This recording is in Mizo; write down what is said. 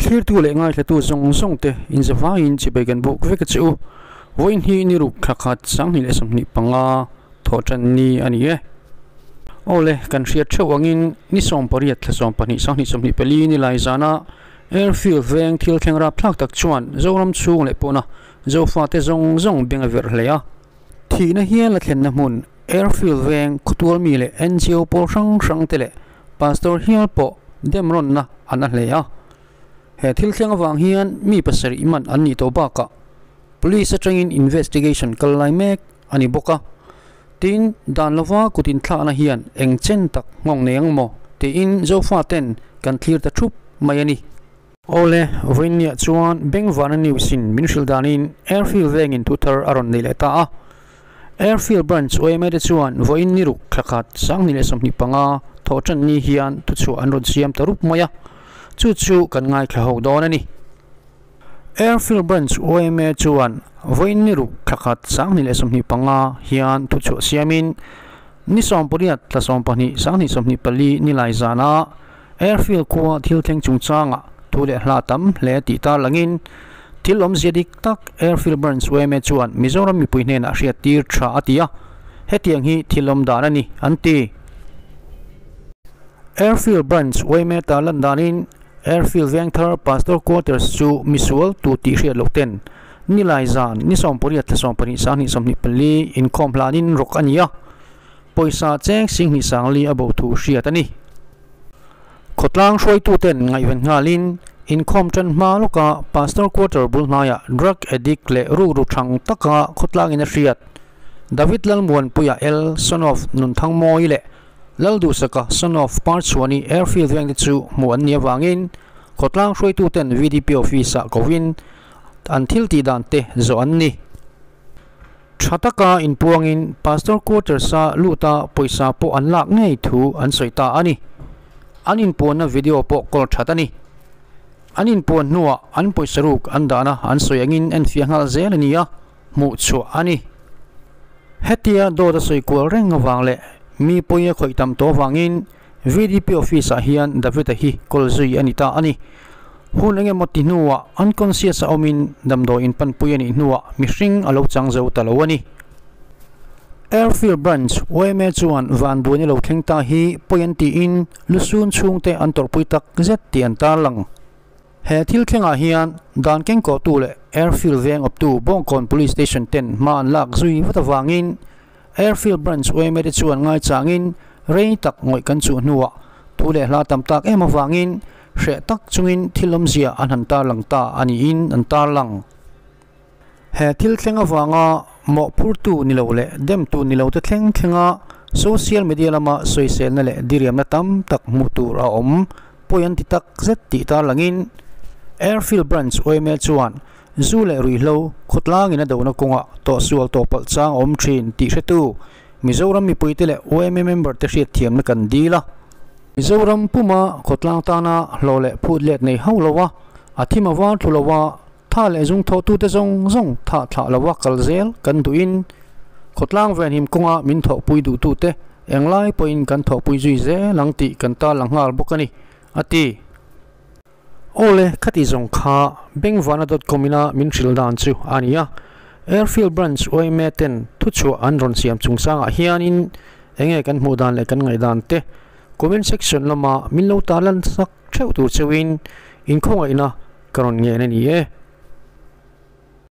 Thlirtu leh ngaithlatu zawng zawng te inzavaiin chibai kan buk vek a che u. Vawiin hi ni ruk thla khat 2025 thawh tan ni a ni e. Aw le, kan hriat theuh angin ni 18 thla 12 2024 ni lai zana Airfield veng thil thleng rapthlak tak chuan Zoram chhung leh pawna Zofate zawng zawng beng a verh hle a. Thihna hial a thlenna hmun Airfield veng khawtual mi leh NGO pawl hrang hrang te leh Pastor hial pawh demrawnna an a hle a. He thil thleng avang hian mi pasarih man an nih tawh bakah Police atangin investigation kal lai mek a ni bawk a. Tin, dan lova kut inthlakna hian eng chen tak nghawng nei ang maw tiin Zofa ten kan thlir ta thup mai a ni. Awle, vawiinniah chuan Bengvana News in min hrilh danin Airfield vengin thu thar a rawn nei leh ta a. Airfield Branch yma te chuan vawiin ni ruk thla khat 2025 thawh tan ni hian thuchhuah an rawn siam ta rup mai a, chu chu kan ngaithla ho dawn a ni. Airfield Branch yma chuan vawiin ni ruk thla khat 2025 hian thuchhuah siamin ni 18 thla 12 2024 ni lai zana Airfield khua thil thleng chungchangah thu leh hla tam hle tih tarlangin thil awmzia dik tak Airfield Branch yma chuan Mizoram mipui hnenah hriat tir tha a ti a, hetiang hi thil awm dan a ni an ti. Airfield Branch yma tarlan danin Airfield Vengthar Pastor Quarters chu misual tu tih hriat loh ten nilai zan ni 18 thla 12 2024 inkhawm hlanin rawk a ni a, pawisa cheng 10,000 sangli a bo thu hriat a ni. Khawtlang hruaituten ngaihven nghalin inkhawm tan hma lawka Pastor Quarter bul hnaiah drug addict leh rukru thang taka khawtlangin a hriat David Lalmuanpuia L son of Nunthangmawi leh Lalduhsaka son of Parchhuani Airfield vengte chu hmuh an nih avangin khawtlang hruaituten VDP office-ah kovin an thil tih dan te zawh an ni. Tha taka inpuangin Pastor Quarters-a luta pawisa pawh an lak ngei thu an sawi ta a ni. An inpuanna video pawh kawl that a ni. An inpuan hnuah an pawisa ruk an dahna an sawi angin enfiah nghal zel a ni a, hmuh chhuah a ni. Hetia dawt a sawi kual reng avang leh mi pawi a khawih tam tawh avangin VDP office-ah hian David-a hi kawl zui a ni ta a ni. Hun eng emaw ti hnuah unconscious a awmin damdawi inpanpui a nih hnuah mihring a lo chang zo ta lo a ni. Airfield Branch yma chuan vanbuaina lo thleng ta hi pawi an tiin lusun chhungte an tawrhpui tak zet tih an tarlang. He thil thlengah hian dan kengkawhtu leh Airfield veng awptu Bawngkawn Police Station ten hma an lak zui vat avangin Airfield Branch yma te chuan ngaichangin rei tak ngawih kan chuh hnuah thu leh hla tam tak em avangin hreh tak chungin thil awmzia an han tarlang ta a niin an tarlang. He thil thleng avanga mawhphurtu ni lo leh demtu ni lo te thleng thlenga social media lama sawiselna leh diriamna tam tak hmuh tur a awm pawi an ti tak zet tih tarlangin Airfield Branch yma chuan zu leh ruihhlo khawtlangin a dona kawngah tawhsual tawhpalh chang a awm thin tih hretu Mizoram mipuite leh yma member te hriatthiamna kan dil a. Mizoram puma khawtlang tana hlawh leh phut let nei hauh lo a, a thim avar thlu lo a, tha leh zung thawhtute zawng zawng thah thlah lo a kal zel kan duhin khawtlang venhim kawnga min thawhpui duhtute englai pawhin kan thawhpui zui zel ang tih kan tarlang nghal bawk a ni, a ti. Awle, khati zawng kha bengvana.com ina min hrilh dan chu a ni a. Airfield Branch yma ten thuchhuah an rawn siam chungchangah hianin enge kan hmuh dan leh kan ngaihdan te comment section lama min lo tarlan sak theuh tur cheuhin inkhawngaihna ka rawn ngen a ni e.